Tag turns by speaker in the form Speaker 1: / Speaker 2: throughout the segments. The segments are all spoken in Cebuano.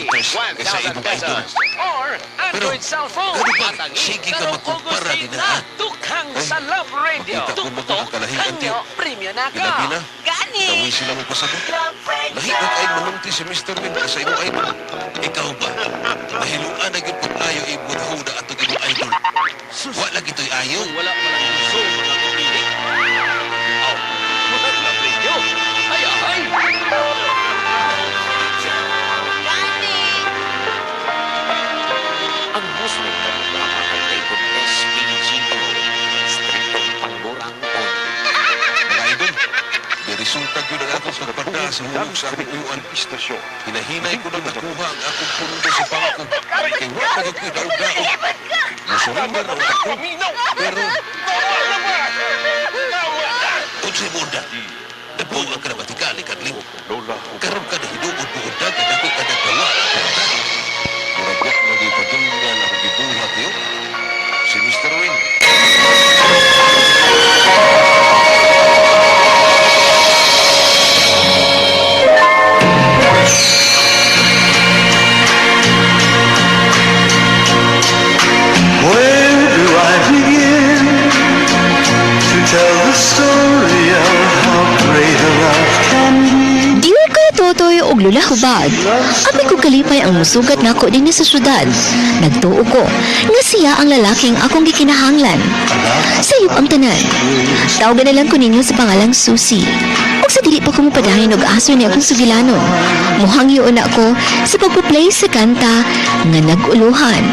Speaker 1: supporters kaysa
Speaker 2: 1,000
Speaker 1: imong idol.
Speaker 2: pesos. Or
Speaker 1: Pero,
Speaker 2: Android cellphone.
Speaker 1: gano ba
Speaker 2: At ang
Speaker 1: sige ka
Speaker 2: karong
Speaker 1: magkumpara
Speaker 2: August 8
Speaker 1: ni
Speaker 2: na,
Speaker 1: na, ah?
Speaker 2: Dukhang
Speaker 1: Ay,
Speaker 2: sa Love Radio.
Speaker 1: makita ko mga
Speaker 2: Tuktok,
Speaker 1: kalahi ang
Speaker 2: kanyo,
Speaker 1: tiyo.
Speaker 2: premyo na ka.
Speaker 1: Ginabi na.
Speaker 3: Gani!
Speaker 1: Daway sila mo pasabot. Lahi na kay manunti si Mr. Win sa imong idol. Ikaw ba? Nahiluan na gyud pag-ayo ibudho na ato imong idol. Wa lagi to'y ayo.
Speaker 2: Kung wala pa lang gusto mga pumili. Oh, Love Radio. Ay, ahay!
Speaker 3: Gani!
Speaker 2: Ang Muslim na programa ng Dayton SPGO. Striktong panggurang on.
Speaker 1: Mga idol, may resulta gyud ang akong pagpada sa hulog sa akong uyuan.
Speaker 4: Istasyon.
Speaker 1: Hinahinay ko nang nakuha ang akong pundo sa bangko. Kay wa pa gyud ko'y daog-daog. Musurrender na utak ko. Pero, unsay mo? Nabuang ka na batikali, Karling.
Speaker 4: Lola.
Speaker 1: Karon ka nahinuod mo undag, kay dako ka nagdawa ang kwarta. Murag wa nagipadulngan akong gibuhat niyo. Si Mr. Win.
Speaker 5: Where do I begin to tell the story of how great a love can be?
Speaker 6: Dear Kuya Totoy og Lula Hubad, apay ko kalipay ang musugat nako dinhi sa syudad. Nagtuo ko nga siya ang lalaking akong gikinahanglan. Sayop ang tanan. Tawagan na lang ko ninyo sa pangalang Susie. Ug sa dili pa ko mopadayon og aso ni akong sugilanon. Muhangyo na ako sa pagpa-play sa kanta nga nag-uluhan.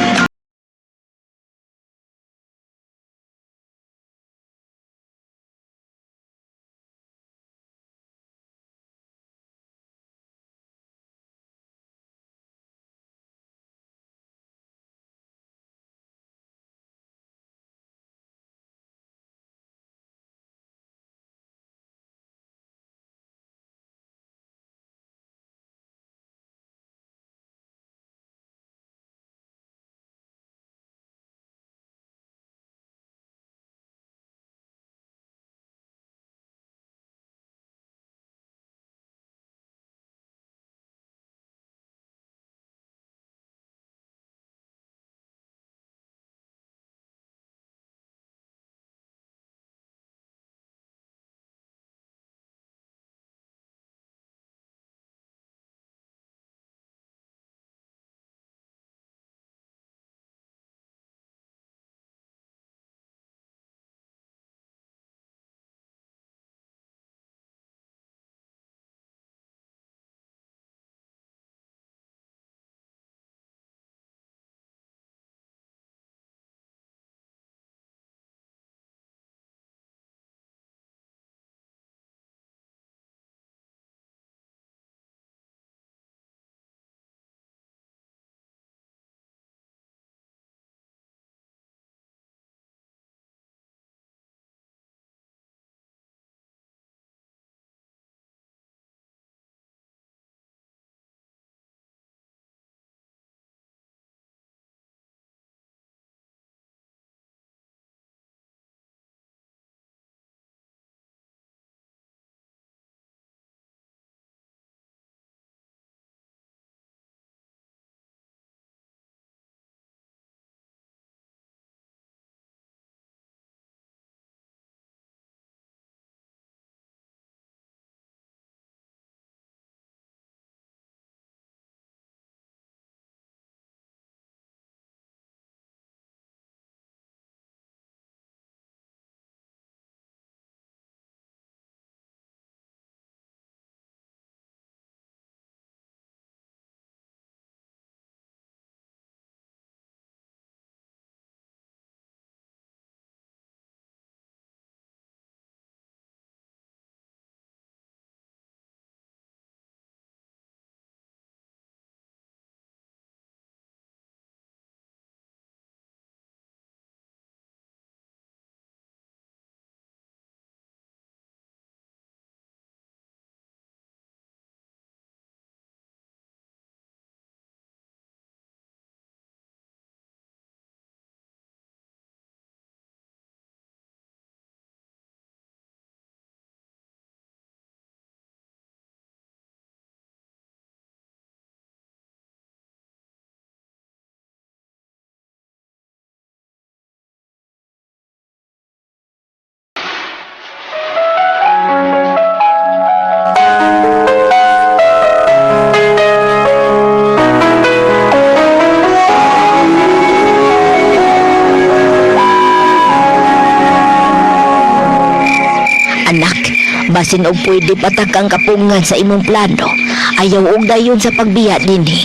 Speaker 6: Basin og pwede patakang kapungan sa imong plano. Ayaw og dayon sa pagbiya dinhi.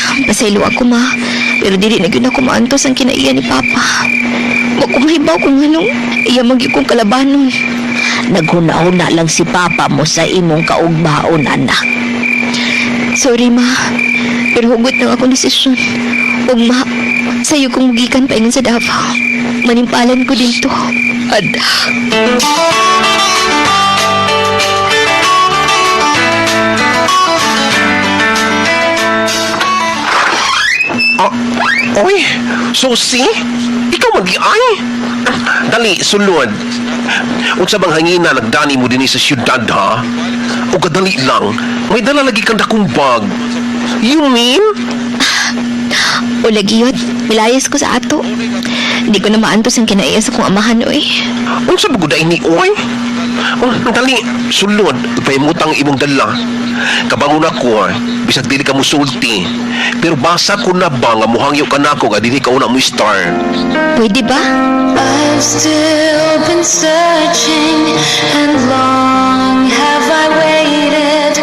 Speaker 6: Ay, pasaylo ako, ma. Pero dili na gyud ako maantos ang kinaiya ni Papa. Wa ko mahibaw kung anong iya magyud kong kalabanon. Naghuna-huna lang si Papa mo sa imong kaugmaon, anak. Sorry, ma. Pero hugot lang akong desisyon. Ug ma, sa'yo kong mugikan paingon sa Davao. Manimpalan ko dito. Adak.
Speaker 1: Ah, oy, susi, ikaw mag-iay. Dali, sulod. Unsa bang hangina nagdani mo dinhi sa syudad, ha? O kadali lang, may dala lagi kang dakong bag. You mean?
Speaker 6: O lagiyot, milayas ko sa ato. Hindi ko na maantos ang kinaiya sa kong amahan, oy.
Speaker 1: Unsa ba gud ini, oy? Oh, dali, sulod. Ipahimutang imong dala. Kabangon ako, bisag dili ka musulti. Pero basa ko na ba nga muhangyo ka nako nga dili ka una mo star.
Speaker 6: Pwede ba?
Speaker 4: I've still been searching, and long have I waited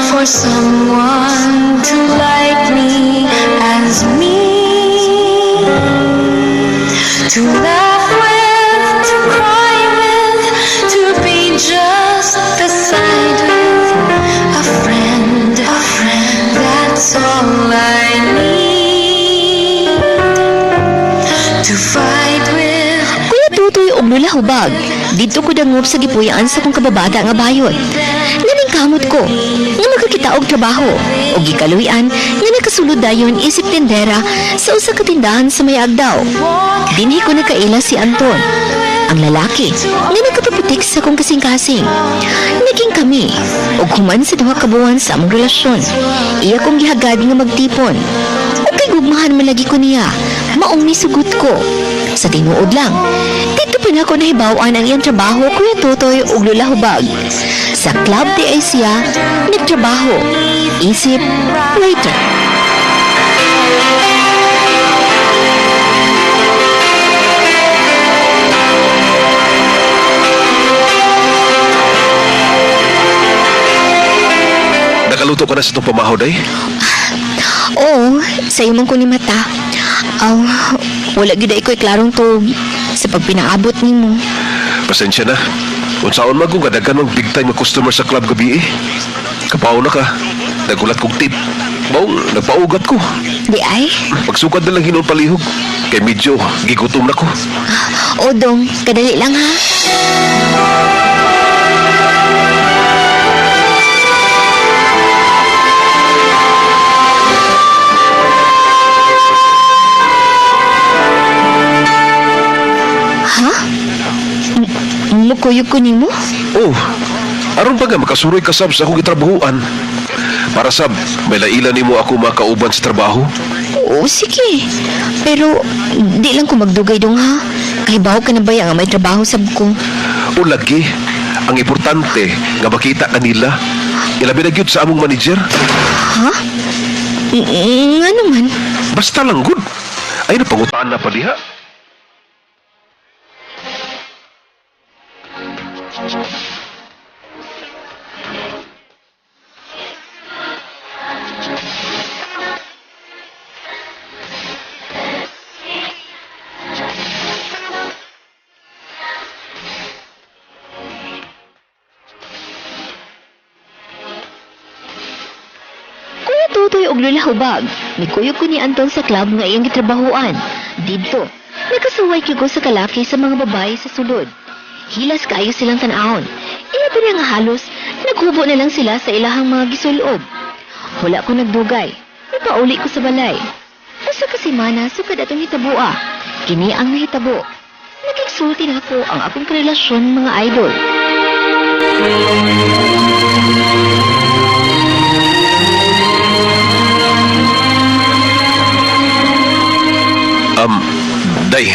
Speaker 4: for someone to like me as me. To laugh with, to cry with, to be just beside with a friend, that's all I need. To fight with.
Speaker 6: Kuya Tutoy og Lula Hubag, dito ko dangop sa gipuyaan sa kong kababata nga bayot. Naning kamot ko, nga magkakita og trabaho, og gikaluyan nga nakasulod dayon isip tindera sa usa ka tindahan sa may Agdao. Dinhi ko nakaila si Anton, ang lalaki nga nakapaputik sa kong kasing-kasing. Naging kami, og human sa duha ka buwan sa among relasyon. Iya kong gihagad nga magtipon. Og kay gugmahan man lagi ko niya, maong misugot ko. Sa tinuod lang, dito pa na ako nahibaw-an ang iyang trabaho, Kuya Totoy ug Lola Hubag. Sa Club de Asia, nagtrabaho. Isip, waiter.
Speaker 1: Nakaluto ka na sa itong pamahaw, day?
Speaker 6: Oo, sa imong ko ni mata. Aw, wala gyud ay ko'y klarong tuog sa pagpinaabot nimo.
Speaker 1: Pasensya na. Unsaon man kung kadaghan mang big time nga customer sa club gabi eh. Kapaw na ka. Nagulat kong tip. Maong, nagpaugat ko.
Speaker 6: Di ay?
Speaker 1: Pagsukad na lang hinon palihog. Kay medyo gigutom na ko.
Speaker 6: O dong, kadali lang ha. Ha? Mukuyog ko nimo?
Speaker 1: Oh, aron pa nga makasuroy ka sab sa akong gitrabahuan. Para sab, may laila nimo ako makauban sa trabaho.
Speaker 6: Oo, sige. Pero di lang ko magdugay dong ha. Kay baho ka na ba nga may trabaho sab ko?
Speaker 1: O lagi, ang importante nga makita kanila. Ilabi na gyud sa among manager.
Speaker 6: Ha? Nga naman.
Speaker 1: Basta lang gud. Ay napangutaan na pa diha.
Speaker 6: Kuya Tutoy og Lola Hubag, mikuyog ko ni Anton sa club nga iyang gitrabahuan. Didto, nakasuway ko sa kalaki sa mga babae sa sulod. Hilas kaayo silang tan-awon. Ila pa nga halos, naghubo na lang sila sa ilahang mga gisulob. Wala ko nagdugay. Napauli ko sa balay. Usa ka semana sukad atong hitabua. Kini ang nahitabo. Nagigsulti na ako ang akong karelasyon mga idol.
Speaker 1: Day,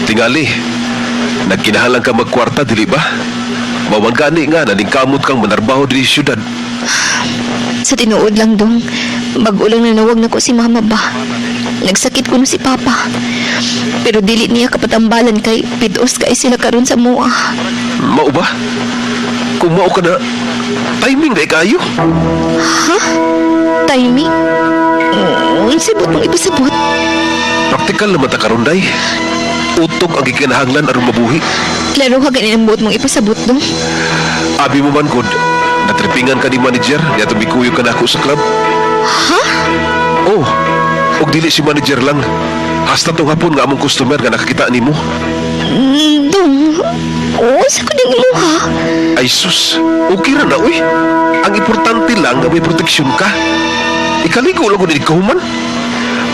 Speaker 1: tingali, nagkinahalang ka magkwarta, dili ba? Mawang gani nga, naningkamot kang manarbaho dili sa syudad.
Speaker 6: Sa tinuod lang dong, bago lang nanawag na ko si mama ba. Nagsakit ko no si papa. Pero dili niya kapatambalan kay pidos kay sila karon sa mua.
Speaker 1: Mao ba? Kung mao ka na, timing na kayo.
Speaker 6: Timing? Unsay buot mong ipasabot?
Speaker 1: Praktikal naman ta karon, day. Utog ang gikinahanglan aron mabuhi.
Speaker 6: Klaro ka ganin ang buot mong ipasabot dong.
Speaker 1: Abi mo man gud, natripingan ka ni manager, niya tumikuyo ka na ako sa club.
Speaker 6: Ha?
Speaker 1: Oh, og dili si manager lang. Hasta tong hapon nga among customer nga nakakita nimo.
Speaker 6: Dong, unsa ko nang imuha?
Speaker 1: Ay sus, okay ra na uy. Ang importante lang nga may proteksyon ka. Ikaligo lang ko ni kahuman.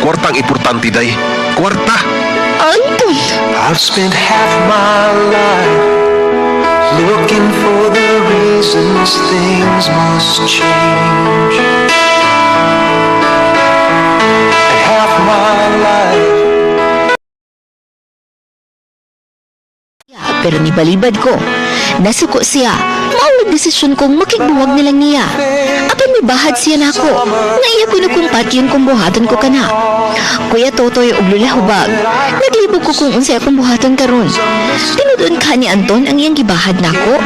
Speaker 1: Kwarta ang importante day. Kwarta.
Speaker 6: Anton!
Speaker 5: I've spent half my life looking for the reasons things must change. And half my life
Speaker 6: Pero nibalibad ko. Nasuko siya. Mao ang desisyon kong makigbuwag na lang niya. Apan may bahad siya nako. Nga iya ko nakumpat yun kung buhaton ko kana. Kuya Totoy og Lula Hubag. Naglibog ko kung unsay akong buhaton karon. Tinud-on ka ni Anton ang iyang gibahad nako.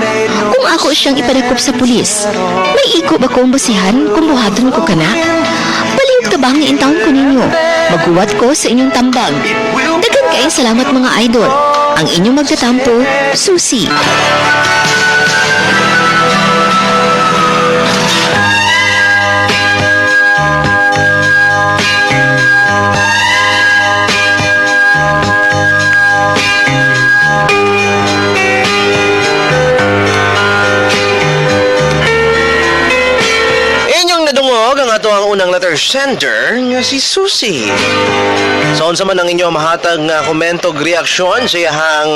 Speaker 6: Kung ako siyang ipadakop sa pulis. May igo ba kong basihan kung buhaton ko kana? Palihog tabang ni intawon ko ninyo. Maghuwat ko sa inyong tambag. Daghan kayong salamat mga idol. Ang inyong magtatampo, Susi.
Speaker 7: Inyong nadungog ang ato ang unang letter sender nga si Susie. So unsa man ang inyong mahatag nga komento ug reaksyon sa iyahang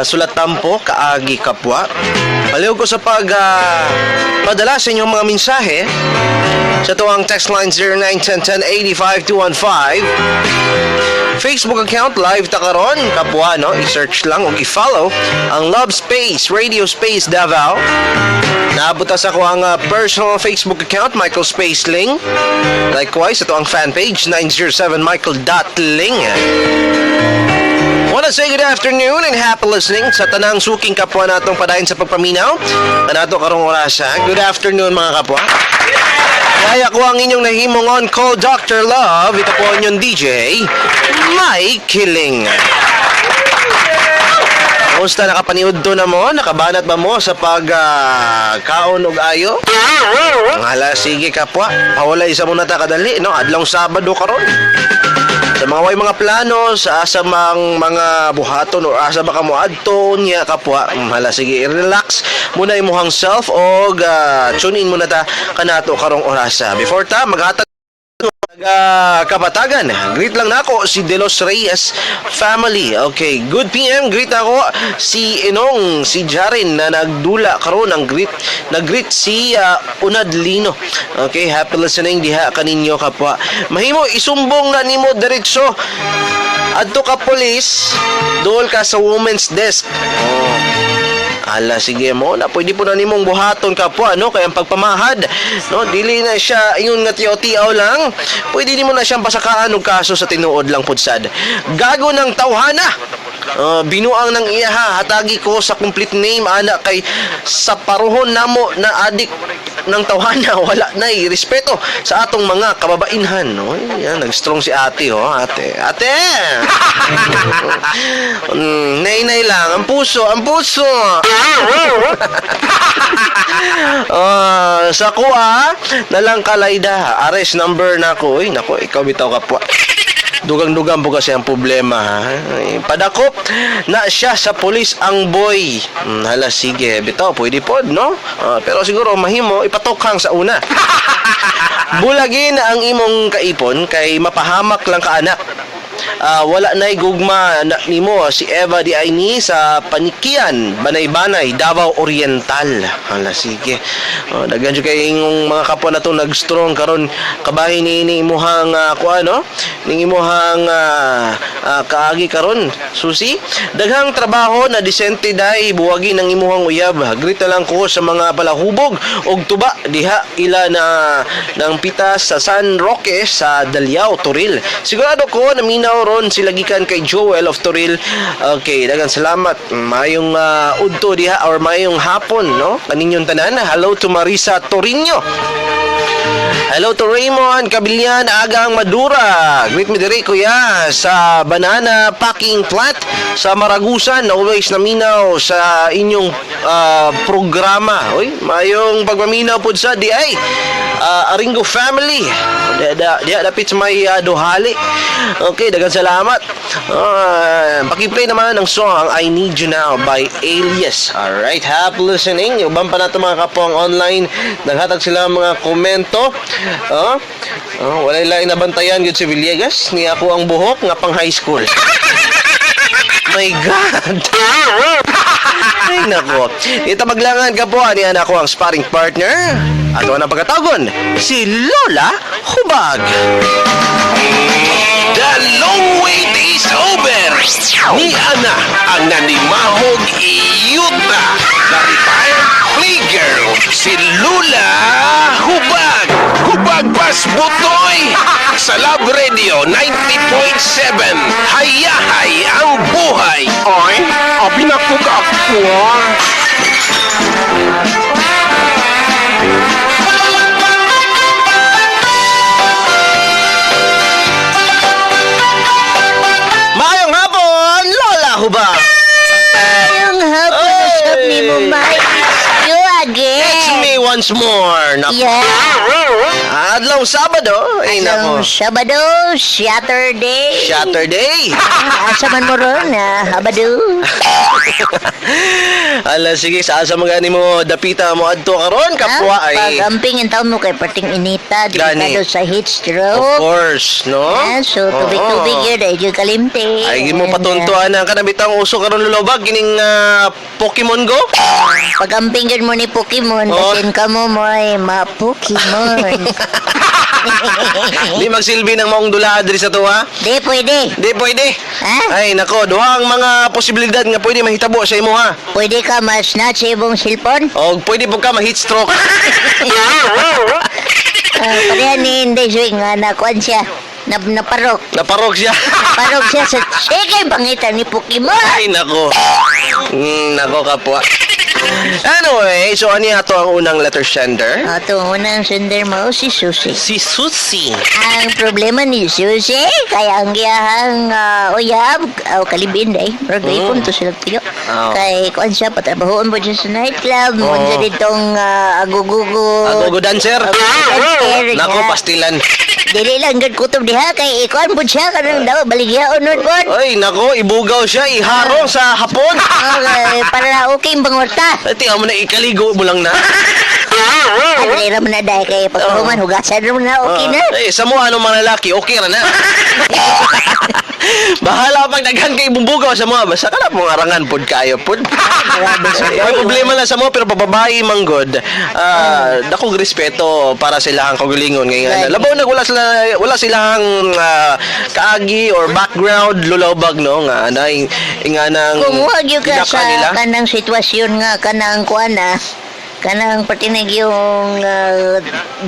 Speaker 7: sulat tampo kaagi kapwa. Palihog ko sa pag padala sa inyong mga mensahe sa tuwang text line 0910 1085 215. Facebook account live ta karon kapwa no, i-search lang ug i-follow ang Love Space Radio Space Davao. Naabot ta sa ako ang personal Facebook account Michael Space Ling. Likewise, ito ang fan page 907 Michael.ling. Wanna say good afternoon and happy listening sa tanang suking kapwa natong padayon sa pagpaminaw. Kanato karong orasa. Good afternoon mga kapwa. Kaya ko ang inyong nahimong on-call Dr. Love. Ito po ang inyong DJ, Mike Killing. Kumusta nakapaniud to na mo? Nakabanat ba mo sa pag kaon og ayo? Hala, sige kapwa. Pawalay sa muna ta kadali, no? Adlong Sabado karon. Sa mga way mga plano, sa asa mang mga buhaton or asa ba ka mo adto niya kapwa. Hala, sige, relax muna imuhang self og tune in muna ta kanato karong orasa. Before ta maghatag taga Kapatagan. Greet lang nako si De Los Reyes family. Okay, good PM. Greet ako si Inong, si Jaren na nagdula karon ang greet. Nag-greet si Unad Lino. Okay, happy listening diha kaninyo kapwa. Mahimo isumbong na nimo diretso. Adto ka police, duol ka sa women's desk. Oh. Ala, sige mo na pwede po na nimong buhaton kapwa no kay ang pagpamahad no dili na siya ingon nga tiyo-tiaw lang, pwede nimo na siyang pasakaan og kaso sa tinuod lang pud sad. Gago ng tawhana. Binuang ng iyaha, hatagi ko sa complete name ana kay sa paruhon namo na adik ng tawhana wala nay respeto sa atong mga kababainhan no. Yan, nag-strong si ate, oh, ate ate. Nay-nay lang ang puso, ang puso. Ah, sa kuha nalang kalayda arrest number nako. Uy, nako, ikaw bitaw kapwa. Dugang-dugang po kasi ang problema ha. Ay, padakop na siya sa pulis ang boy. Hala sige, bitaw pwede pod no. Ah, pero siguro mahimo ipatokhang sa una. Bulagin ang imong kaipon kay mapahamak lang ka anak. Ah, wala na'y gugma na nimo si Eva di ay ni sa Panikian, Banay-Banay, Davao Oriental. Hala sige. Oh, daghan jud kay ingong mga kapwa na to nag-strong karon kabahin ni ini imuhang kuan no? Ning imuhang kaagi karon susi. Daghang trabaho na disente dai buwagi ng imuhang uyab. Greet na lang ko sa mga palahubog og tuba diha ila na ng pitas sa San Roque sa Daliao, Toril. Sigurado ko naminaw Ron sila gikan kay Joel of Toril. Okay, daghang salamat. Mayong udto diha or mayong hapon, no? Kaninyong tanan. Hello to Marisa Torino. Hello to Raymond Kabilian Agang Madura. Greet me dire kuya sa banana packing plant sa Maragusan. Always naminaw sa inyong programa. Uy, mayong pagpaminaw pod sa di ay Aringo family. Diya dapit sa may Duhali. Okay, daghang salamat. Paki-play naman ang song I Need You Now by Alias. Alright, happy listening. Uban pa nato mga kapong online. Naghatag sila mga komento. Oh, oh, walay laing nabantayan gyud si Villegas. Ni ako ang buhok nga pang high school. My God! Ay, nako. Itabaglangan ka po, ani anak ko ang sparring partner. Ato ang pagkatagon, si Lola Hubag.
Speaker 1: The long wait is over! Ni Ana ang nanimahog iyuta, the retired playgirl, si Lula Hubag! Hubag Pas Butoy! Sa Love Radio 90.7, hayahay ang buhay! Ay, abi na ko ka ako.
Speaker 7: Maayong hapon, Lola Hubag!
Speaker 3: Yung hapon
Speaker 7: Oy!
Speaker 3: usap ni mo, Mike. It's you again.
Speaker 7: It's me once more. Nako.
Speaker 3: Yeah.
Speaker 7: Adlaw Sabado. Ay, nako.
Speaker 3: Ang Sabado, Saturday.
Speaker 7: Saturday.
Speaker 3: Asa man mo ron, ah, Habado.
Speaker 7: Ala, sige, sa asa mga mo dapita mo adto karon kapwa ay.
Speaker 3: Pag-amping ang taon mo kay parting inita,
Speaker 7: Gani.
Speaker 3: delikado sa heat
Speaker 7: Of
Speaker 3: stroke.
Speaker 7: course, no?
Speaker 3: Ah, so, tubig-tubig
Speaker 7: Oo.
Speaker 3: yun, ay yung kalimte.
Speaker 7: Ay, gi mo
Speaker 3: And,
Speaker 7: patuntuan ang kanabitang uso karon lulobag kining Pokemon Go.
Speaker 3: Pag-amping yun mo ni Pokemon,
Speaker 7: Oo.
Speaker 3: basin ka mo mo ay ma-Pokemon.
Speaker 7: Di magsilbi ng maong dula diri sa tuwa.
Speaker 3: Di, pwede.
Speaker 7: Di pwede.
Speaker 3: Ha?
Speaker 7: Ay nako, duha ang mga posibilidad nga pwede mahitabo sa imo ha.
Speaker 3: Pwede ka ma-snatch sa ibong cellphone.
Speaker 7: O pwede po ka ma-heat stroke.
Speaker 3: Pareha ni Inday Swing nga nakuan siya. Naparok.
Speaker 7: Naparok siya.
Speaker 3: Naparok siya sa sige pangita ni Pokemon.
Speaker 7: Ay nako. Nako kapwa. Anyway, so ani ato ang unang letter sender?
Speaker 3: Ato unang sender mo si Susie.
Speaker 7: Si Susie.
Speaker 3: Ang problema ni Susie, kaya ang giyahang uyab, o kalibin day, pero gaypon to sila tuyo.
Speaker 7: Oo.
Speaker 3: Kay kuan siya, patrabahoon po siya sa nightclub, oh.
Speaker 7: Oo.
Speaker 3: Siya ditong agugugo.
Speaker 7: Agogo dancer.
Speaker 3: Agogo dancer,
Speaker 7: Nako,
Speaker 3: yeah.
Speaker 7: pastilan.
Speaker 3: Dili lang gud kutob diha kay ikuan po siya kanang daw baligyaon nun pod.
Speaker 7: Ay, nako, ibugaw siya, iharong sa hapon.
Speaker 3: Okay, para okay ang pangorta.
Speaker 7: Ay, tingnan mo na, ikaligo mo lang na.
Speaker 3: Ay, ra man na dahil kay pagkahuman hugasan ra man na okay na.
Speaker 7: Eh, sa mo, anong mga lalaki, okay ra na. Bahala pag daghan kay bumbugaw sa mga basta ka na pong arangan pod kayo pod.
Speaker 3: Grabe sa
Speaker 7: May problema lang sa mo pero pababae man god. Dakong respeto para sa ilahang kaugalingon ngayon.
Speaker 3: Right.
Speaker 7: Labaw nag wala silang kaagi or background lulawbag no nga anay nga nang
Speaker 3: Kung wag yun ka
Speaker 7: pinaka
Speaker 3: sa
Speaker 7: nila.
Speaker 3: kanang sitwasyon nga kanang kuan na kanang patinig yung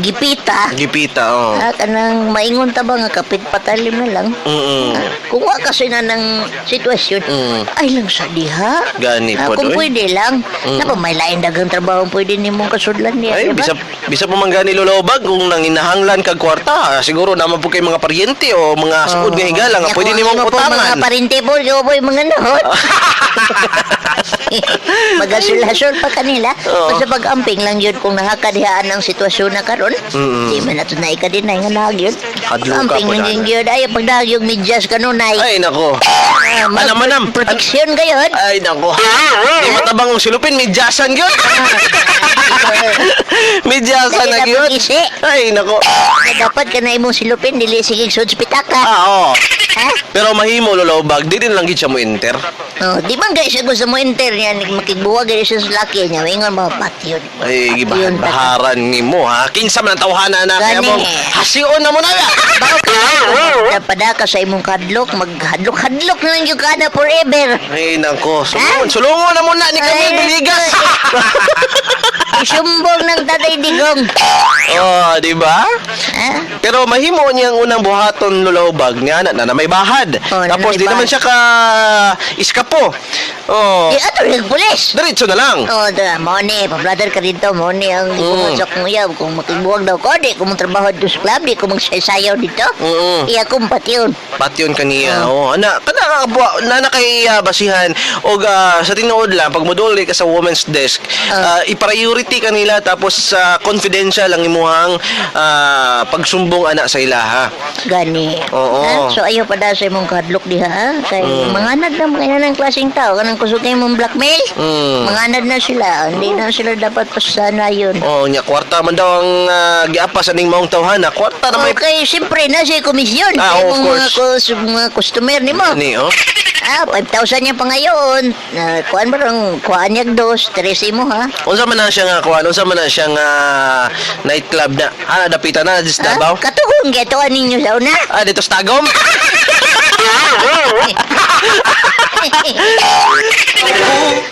Speaker 3: gipita.
Speaker 7: Gipita oh.
Speaker 3: Kanang maingon ta ba nga kapit patalim na lang. Kung wa kasi na ng sitwasyon, ay lang sa diha.
Speaker 7: Gani pod,
Speaker 3: Kung
Speaker 7: oy.
Speaker 3: pwede lang. Napa may lain dagang trabaho ang pwede nimong kasudlan niya,
Speaker 7: Ay,
Speaker 3: di ba?
Speaker 7: bisa pa man gani lulobag kung nanginahanglan kag kwarta, siguro naman po kay mga paryente o mga sukod nga higala nga
Speaker 3: Nya,
Speaker 7: pwede
Speaker 3: kung
Speaker 7: nimong
Speaker 3: ano po,
Speaker 7: utangan.
Speaker 3: Mga parente po, di po yung mga nahot. Magasul-hasol pa kanila.
Speaker 7: Oo.
Speaker 3: Basta pag-amping lang yun kung nakakadihaan ang sitwasyon na karon. Di man nato na ikadinay nga nahag yun.
Speaker 7: Hadlo ka
Speaker 3: Amping
Speaker 7: po
Speaker 3: lang
Speaker 7: dana.
Speaker 3: yun yun. Ay, pag nahag yung medyas kanunay.
Speaker 7: Ay nako. Ana manam.
Speaker 3: Proteksyon kayo.
Speaker 7: Ay nako. Di matabang ang silupin, medyasan gyud. Medyasan na
Speaker 3: Dali na
Speaker 7: gyud.
Speaker 3: pag-isi.
Speaker 7: Ay nako.
Speaker 3: Dapat ka na imong silupin, dili sige sud pitaka.
Speaker 7: Ah, oo.
Speaker 3: Ha?
Speaker 7: Pero mahimo lulobag, di din lang gid siya mo enter.
Speaker 3: Oh, di man guys gusto mo enter niya, makigbuwag gani siya sa laki niya. Ingon mo patyon.
Speaker 7: Ay,
Speaker 3: Patyon
Speaker 7: gibahan
Speaker 3: ta ka.
Speaker 7: baharan nimo ha. Kinsa man ang tawhana na kaya
Speaker 3: Gani.
Speaker 7: mo hasion na mo na.
Speaker 3: Bao ka. Padaka sa imong kadlok, maghadlok-hadlok na lang yung kana forever.
Speaker 7: Ay, nako. Sulungon, sulungon na muna ni Camille
Speaker 3: Ay,
Speaker 7: Villegas.
Speaker 3: Isumbong ng Tatay Digong.
Speaker 7: Oh, di ba?
Speaker 3: Ha?
Speaker 7: Pero mahimo niya ang unang buhaton lulawbag niya na, na, na may bahad.
Speaker 3: Oh, na
Speaker 7: Tapos
Speaker 3: may
Speaker 7: di naman
Speaker 3: bahad.
Speaker 7: siya ka iskapo. Oh.
Speaker 3: Di ato rin pulis.
Speaker 7: Diretso na lang.
Speaker 3: Oh, da, mo ni, pa-brother ka dito, mo ni ang pumasok mo yaw. Kung makibuwag daw ko, di ko trabaho dito sa club, di ko magsasayaw dito. Iya kong pati yun.
Speaker 7: Patyon kaniya. Oh, ana kana ka na na kay basihan og sa tinuod lang pag moduli ka sa women's desk, i-priority kanila tapos sa confidential ang imuhang pagsumbong ana sa ilaha.
Speaker 3: Gani.
Speaker 7: Oo.
Speaker 3: Ha? So ayaw pa daw sa imong kahadlok diha, ha? Kay mga anad na mga ng klaseng tao, kanang kusog kay mong blackmail. Mga anad na sila, hindi na sila dapat pasana yun.
Speaker 7: Oh, nya kwarta man daw ang giapas aning maong tawhana. Kwarta na may
Speaker 3: Okay, siyempre na siya komisyon.
Speaker 7: Ah,
Speaker 3: Kay
Speaker 7: of
Speaker 3: imong mga,
Speaker 7: course.
Speaker 3: mga customer nimo.
Speaker 7: ni oh.
Speaker 3: Ah, 5,000 niya pa ngayon. Kuan ba rong kuan niya dos, tres mo ha?
Speaker 7: Unsa man na siya nga kuan, unsa man na siya nga nightclub na. Ah, dapitan na sa Davao.
Speaker 3: Ah, katugong getoan ninyo sa una.
Speaker 7: Ah, dito sa Tagum.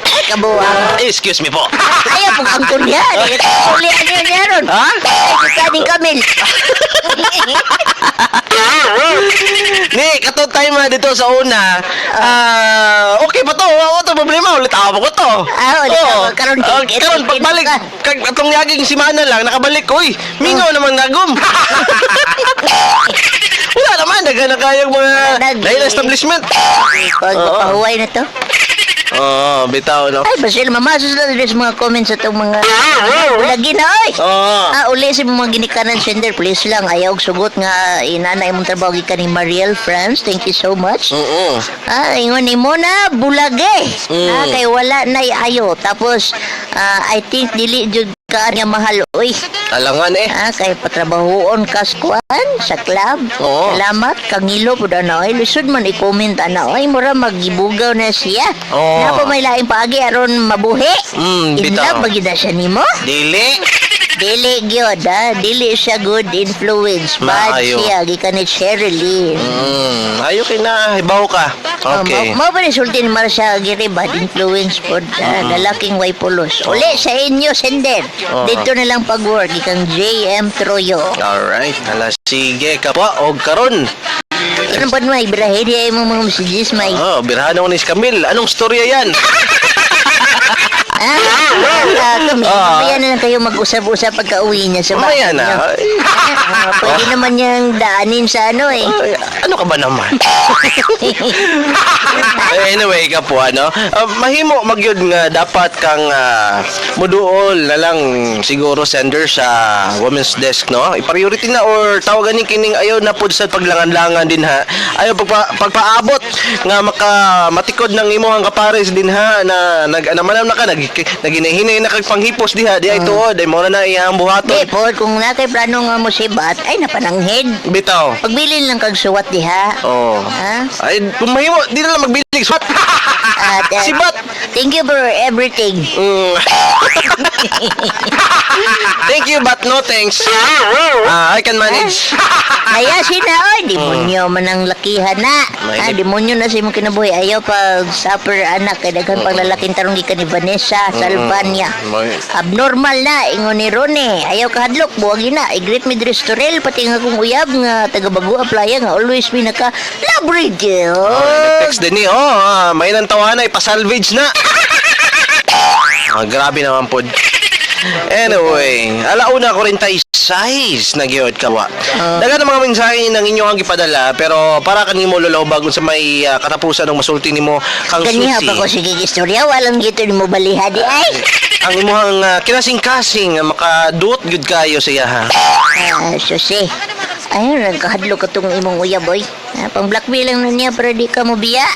Speaker 3: Ay, kabuwang.
Speaker 7: Excuse me po.
Speaker 3: Ayaw po ang turya. Uli ano niya ron.
Speaker 7: Ha?
Speaker 3: Ay, kaning Kamil.
Speaker 7: Ni, kato time ha, dito sa una. Ah, okay pa to. Wala to problema. Ulit ako ko to.
Speaker 3: Ah, ulit
Speaker 7: Oo.
Speaker 3: ako. Karon,
Speaker 7: Ah,
Speaker 3: ticket,
Speaker 7: karon
Speaker 3: ticket
Speaker 7: pagbalik
Speaker 3: ka.
Speaker 7: kag atong yaging simana lang nakabalik ko. Uy, mingaw naman nagum. Wala naman daghan na kayong mga
Speaker 3: Wala na,
Speaker 7: dahil establishment.
Speaker 3: Pag pahuway na to.
Speaker 7: Oo, bitaw no.
Speaker 3: Ay, basil, mamasos na rin sa mga comments sa itong mga lagi na, oy!
Speaker 7: Oo.
Speaker 3: Ah, uli sa mga ginikanan sender, please lang. Ayaw og sugot nga inana imong trabaho gikan ni Mariel France. Thank you so much.
Speaker 7: Oo.
Speaker 3: Ah, ingon ni mo na bulage. Ah, kay wala na ayo. Tapos I think dili jud ka nga mahal oy.
Speaker 7: Alangan eh.
Speaker 3: Ah, kay patrabahoon ka sa kuan sa club.
Speaker 7: Oo.
Speaker 3: Salamat kangilo pud ana oy. Lisod man i-comment ana oy, mura magibugaw na siya.
Speaker 7: Oo.
Speaker 3: Napa may laing paagi aron mabuhi.
Speaker 7: Mm,
Speaker 3: In
Speaker 7: bitaw.
Speaker 3: love ba gyud na siya nimo?
Speaker 7: Dili.
Speaker 3: Dili gyud ah, dili siya good influence. Bad
Speaker 7: Maayo.
Speaker 3: siya gikan ni Sherilyn.
Speaker 7: Ayo kay na hibaw ka. Okay.
Speaker 3: Oh, mao ba resulti ni Marcia Aguirre bad influence po lalaking way pulos. Uli sa inyo sender.
Speaker 7: Oo.
Speaker 3: Dito na lang pag-work ikang JM Troyo.
Speaker 7: Alright, hala sige kapwa og karon.
Speaker 3: Ano ba may birahe di ay mong mga messages may.
Speaker 7: Oh, birahan ako ni si Camille. Anong storya yan?
Speaker 3: Ah, kami.
Speaker 7: Ah.
Speaker 3: Mamaya na lang kayo mag-usap-usap pagka-uwi niya sa bahay
Speaker 7: Mamaya na.
Speaker 3: niyo.
Speaker 7: Ay,
Speaker 3: Pwede naman niyang daanin sa ano eh.
Speaker 7: ay, ano ka ba naman? Eh, anyway, kapwa, no? Mahimo magyud nga dapat kang muduol na lang siguro sender sa women's desk, no? I-priority na or tawagan ni kining ayaw na pud sa paglangan-langan din ha. Ayaw pagpaabot nga maka matikod ng imuhang kapares din ha na nag naman na ka nag naginahinay na kag panghipos diha di ay tuod ay mo na na iyang
Speaker 3: Di
Speaker 7: buhaton.
Speaker 3: po, kung na kay plano nga musibat, ay napananghid.
Speaker 7: Bitaw.
Speaker 3: Pagbilin lang kag suwat diha.
Speaker 7: Oh.
Speaker 3: Ha?
Speaker 7: Ay, kung mahimo, di na lang magbilig. Swat!
Speaker 3: At,
Speaker 7: Sibat!
Speaker 3: Thank you for everything.
Speaker 7: Thank you, but no thanks. Ah, I can manage.
Speaker 3: Kaya sina, oy, demonyo man ang lakihan na.
Speaker 7: May
Speaker 3: Ah, demonyo na sa imong kinabuhi. Ayaw pag supper anak kay daghan pang lalaking tarong gikan ni Vanessa Salvania. Abnormal na ingon ni Rone. Ayaw kahadlok buwagi na. I-greet me diri sa Torel pati nga akong uyab nga taga Bagua Playa nga always mi naka love radio.
Speaker 7: Oh, text din ni, oh, may nang tawahan ay pasalvage na. Ah, grabe naman po. Anyway, alauna ko rin tayo size na giyod kawa. Daga ng mga mensahe ng inyong ang gipadala pero para kanimo lolaw bagon sa may katapusan ng masulti nimo kang
Speaker 3: Kaniha
Speaker 7: susi.
Speaker 3: pa ko sige istorya walang gito nimo baliha di ay.
Speaker 7: Ang imuhang kinasing-kasing nga makaduot gyud kayo sa iya ha.
Speaker 3: Ah, susi. Ayun, nagkahadlok katong imong uyab oy. Ah, pang blackmail lang na niya para di ka mo biya.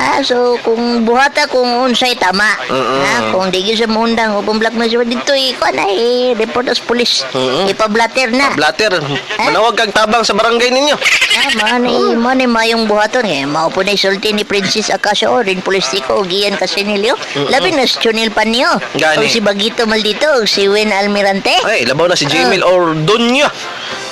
Speaker 3: Ah, so kung buhata kung unsay tama. Ah, kung di gyud sa muundang o pang blackmail siya dito ikaw na eh, report as police. Ipablatter na.
Speaker 7: Blatter, manawag kag tabang sa barangay ninyo.
Speaker 3: Ah, mao ni mayong buhaton eh. Mao po na isulti ni Princess Acacia o rin Polistiko o Gian Casinilio. Labi na si Chunil Panyo.
Speaker 7: Gani.
Speaker 3: O si Bagito Maldito o si Win Almirante.
Speaker 7: Ay, labaw na si Jamil Orduño.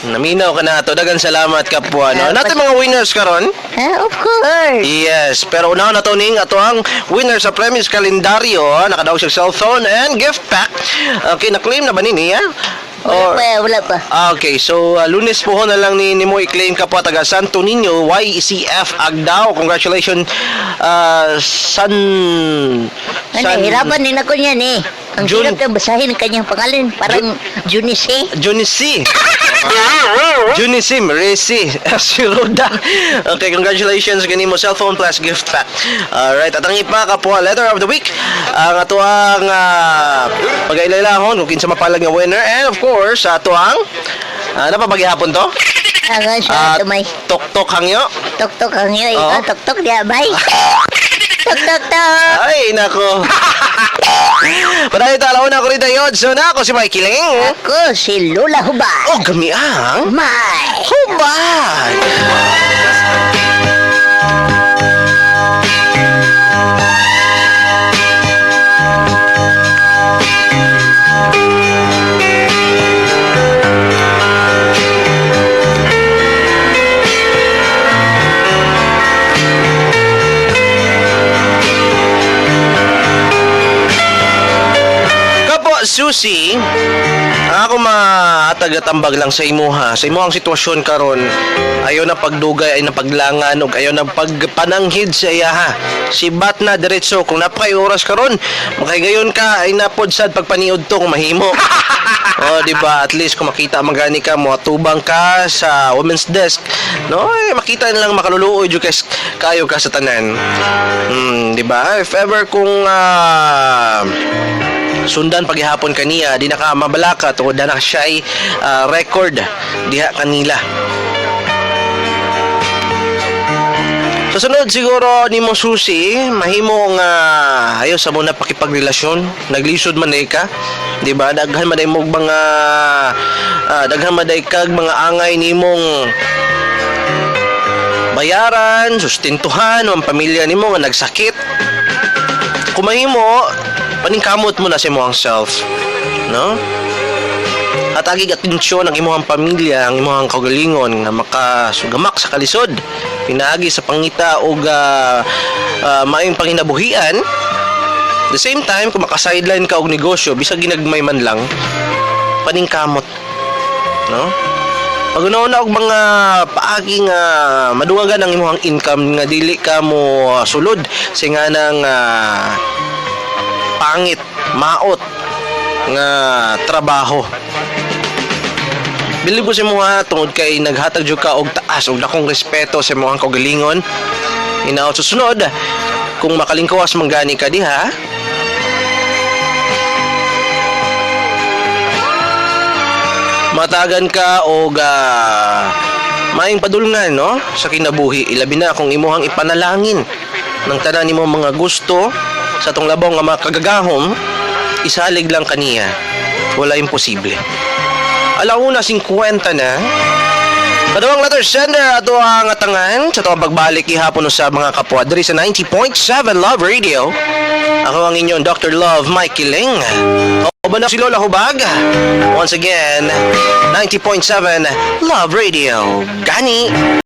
Speaker 7: Naminaw ka na to. Dagan salamat kapwa. No?
Speaker 3: Ah,
Speaker 7: Natin mga winners karon.
Speaker 3: Ah, of course.
Speaker 7: Yes, pero una na to ning ato ang winner sa Premise Kalendaryo. Nakadaog siya cellphone and gift pack. Okay, na-claim na ba ni niya?
Speaker 3: Wala pa, wala pa.
Speaker 7: Ah, okay, so Lunes po ho na lang ni nimo i-claim ka po taga Santo Niño YCF Agdao. Congratulations, San
Speaker 3: Ano, hirapan din ako niyan eh. Ang
Speaker 7: Jun-
Speaker 3: hirap na basahin ang kanyang pangalan. Parang Junice.
Speaker 7: Junicy. Junicy Merisi Siroda. Okay, congratulations kanimo cellphone plus gift pack. Alright, at ang ipa kapwa letter of the week ang ato ang pagailalahon kung kinsa mapalag nga winner and of course ato ang napapaghihapon to.
Speaker 3: Ang siya, tumay.
Speaker 7: Tok-tok hangyo.
Speaker 3: Tok-tok ang iyo.
Speaker 7: Oo.
Speaker 3: Ikaw, tok-tok diya, bay. Tok-tok, tok.
Speaker 7: Ay, nako. Padayon ta alauna ko rin tayo. So na ako si Mikey Ling.
Speaker 3: Ako si Lola Hubad.
Speaker 7: Oh, gami ang
Speaker 3: My.
Speaker 7: hubad. Kapo, Susie, ang ako maatag-atambag lang sa imuha, sa imuhang sitwasyon karon, ayaw na pagdugay, ay na paglangan, ug ayaw na pagpananghid sa iya ha. Sibat na diretso, kung napakay oras karon, makahigayon ka, ay napod sad pagpaniod to kung mahimo. Oh, di ba? At least kung makita man gani ka, moatubang ka sa women's desk, no? Eh, makita nilang makaluluoy jud kay kayo ka sa tanan. Di ba? If ever kung sundan paghihapon kaniya di na ka mabalaka tungod na siya'y record diha kanila. Sa sunod siguro nimo susi, mahimo nga ayo sa muna pakipagrelasyon, naglisod man day ka, di ba? Daghan man day mo mga daghan man day kag mga angay nimong bayaran, sustentuhan ang pamilya nimo nga nagsakit. Kung mahimo, paningkamot mo na sa imong self, no? At agig atensyon ang imong pamilya, ang imong kaugalingon nga makasugamak sa kalisod pinaagi sa pangita og maayong panginabuhian. The same time, kung maka-sideline ka og negosyo, bisag ginagmay man lang, paningkamot, no? Pag na og mga paagi nga madungagan ang imong income nga dili ka mo sulod sa nga nang pangit, maot nga trabaho. Bilib ko sa imuha tungod kay naghatag jud ka og taas og dakong respeto sa imong kaugalingon. Hinaot susunod kung makalingkawas man gani ka diha, matagan ka og maayong padulngan no sa kinabuhi, ilabi na kung imuhang ipanalangin ng tanan nimo mga gusto sa atong labaw nga makagagahom, isalig lang kaniya, wala imposible. Alauna 50 na. Kadawang letter sender ato ang atangan sa atong pagbalik ihapon sa mga kapwa diri sa 90.7 Love Radio. Ako ang inyong Dr. Love, Mikey Ling. Kauban na si Lola Hubag. Once again, 90.7 Love Radio. Gani!